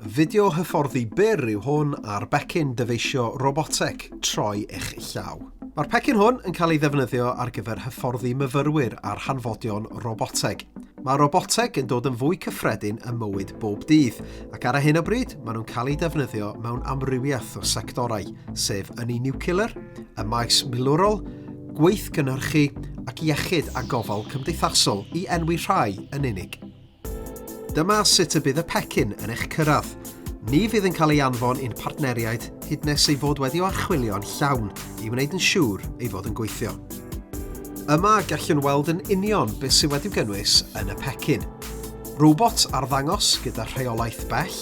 Fideo hyfforddi byr yw hwn ar becyn dyfeisio roboteg Troi Eich Llaw. Mae'r pecyn hwn yn cael ei ddefnyddio ar gyfer hyfforddi myfyrwyr ar hanfodion roboteg. Mae roboteg yn dod yn fwy cyffredin ym mywyd bob dydd, ac ar y hyn o bryd maen nhw'n cael eu defnyddio mewn amrywiaeth o sectorau, sef ynni niwclear, y maes milwrol, gweithgynhyrchu ac iechyd a gofal cymdeithasol i enwi rhai yn unig. Dyma sut y bydd y pecyn yn eich cyrraedd. Ni fydd yn cael ei anfon i'n partneriaid hyd nes ei fod wedi archwilio'n llawn i wneud yn siŵr ei fod yn gweithio. Yma gallwn weld yn union beth sydd wedi'w gynnwys yn y pecyn. Robot arddangos gyda rheolaeth bell,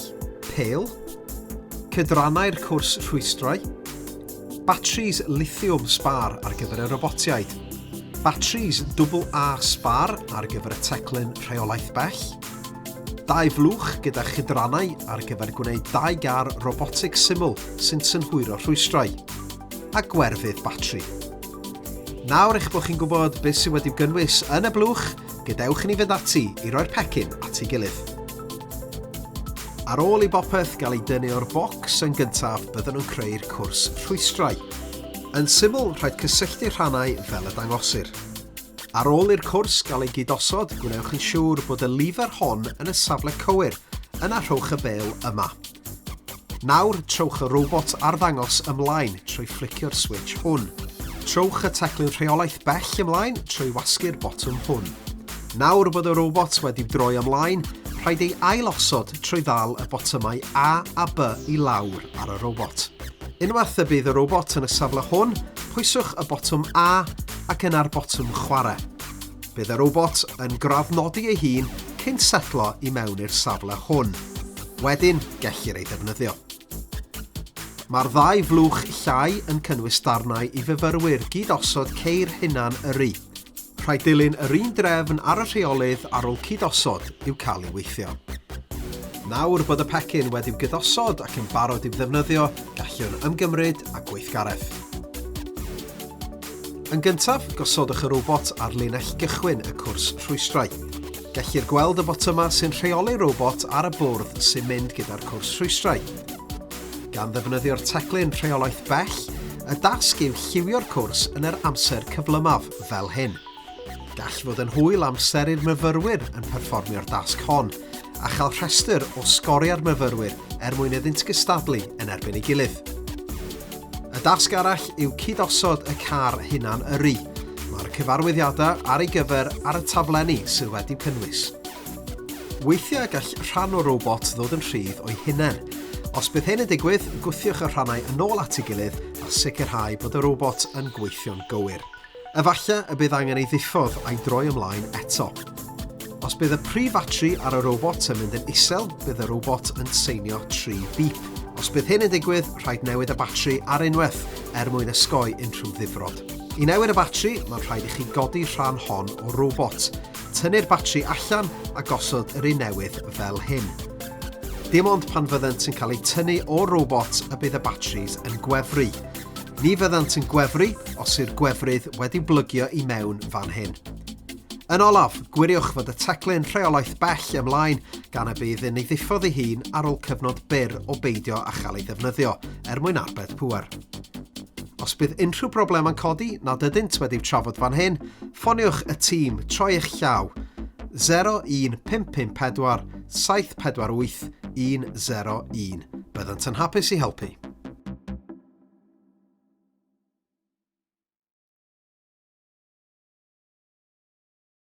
pêl, cydrannau'r cwrs rhwystrau, Batris lithiwm sbâr ar gyfer y robotiaid. Batris dwbl A sbâr ar gyfer y teclyn rheolaeth bell. Dau flwch gyda chydrannau ar gyfer gwneud dau gar robotig syml sy'n synhwyro rhwystrau. A gwerfydd batri. Nawr eich bod chi'n gwybod beth sydd wedi'w gynnwys yn y blwch, gadewch i ni fynd ati i roi'r pecyn at ei gilydd. Ar ôl i bopeth gael ei dynnu o'r bocs yn gyntaf, byddwn yn creu'r cwrs rhwystrau. Yn syml, rhaid cysylltu'r rhannau fel y dangosir. Ar ôl i'r cwrs gael ei gydosod, gwnewch yn siŵr bod y lever hon yn y safle cywir, yna rhowch y bêl yma. Nawr, trowch y robot arddangos ymlaen trwy fflicio'r switsh hwn. Trowch y teclyn rheolaeth bell ymlaen trwy wasgu'r botwm hwn. Nawr bod y robot wedi'w droi ymlaen, rhaid ei ail-osod trwy ddal y botymau A a B i lawr ar y robot. Unwaith y bydd y robot yn y safle hwn, pwyswch y botwm A ac yna'r botwm chwarae. Bydd y robot yn graddnodi ei hun cyn setlo i mewn i'r safle hwn. Wedyn, gellir ei ddefnyddio. Mae'r ddau flwch llai yn cynnwys darnau i fyfyrwyr gyd-osod ceir hunan yrru. Rhaid dilyn yr un drefn ar y rheolydd ar ôl cyd-osod i'w cael i weithio. Nawr bod y pecyn wedi'w gydosod ac yn barod i'w ddefnyddio, gallwn ymgymryd â gweithgaredd. Yn gyntaf, gosodwch y robot ar linell gychwyn y cwrs rhwystrau. Gellir gweld y botymau sy'n rheoli'r robot ar y bwrdd sy'n mynd gyda'r cwrs rhwystrau. Gan ddefnyddio'r teclyn rheolaeth bell, y dasg yw lliwio'r cwrs yn yr amser cyflymaf, fel hyn. Gall fod yn hwyl amser i'r myfyrwyr yn perfformio'r dasg hon, a chael rhestr o sgoriau'r myfyrwyr er mwyn iddynt gystadlu yn erbyn ei gilydd. Y dasg arall yw cyd-osod y car hunan yrru. Mae'r cyfarwyddiadau ar ei gyfer ar y taflenni sydd wedi'u cynnwys. Weithiau gall rhan o robot ddod yn rhydd o'i hunain. Os bydd hyn yn digwydd, gwthiwch y rhannau yn ôl at ei gilydd a sicrhau bod y robot yn gweithio'n gywir. Efallai y bydd angen ei ddiffodd a'i droi ymlaen eto. Os bydd y prif fatri ar y robot yn mynd yn isel, bydd y robot yn seinio tri bîp. Os bydd hyn yn digwydd, rhaid newid y batri ar unwaith er mwyn osgoi unrhyw ddifrod. I newid y batri, mae'n rhaid i chi godi rhan hon o'r robot, tynnu'r batri allan a gosod yr un newydd fel hyn. Dim ond pan fyddent yn cael eu tynnu o'r robot y bydd y batris yn gwefru. Ni fyddant yn gwefru os yw'r gwefrydd wedi blygio i mewn fan hyn. Yn olaf, gwiriwch fod y teclyn rheolaeth bell ymlaen gan y bydd yn ei ddiffodd ei hun ar ôl cyfnod byr o beidio â chael ei ddefnyddio er mwyn arbed pŵer. Os bydd unrhyw broblemau'n codi nad ydynt wedi'w trafod fan hyn, ffoniwch y tîm Troi Eich Llaw 01554 748 101. Byddant yn hapus i helpu.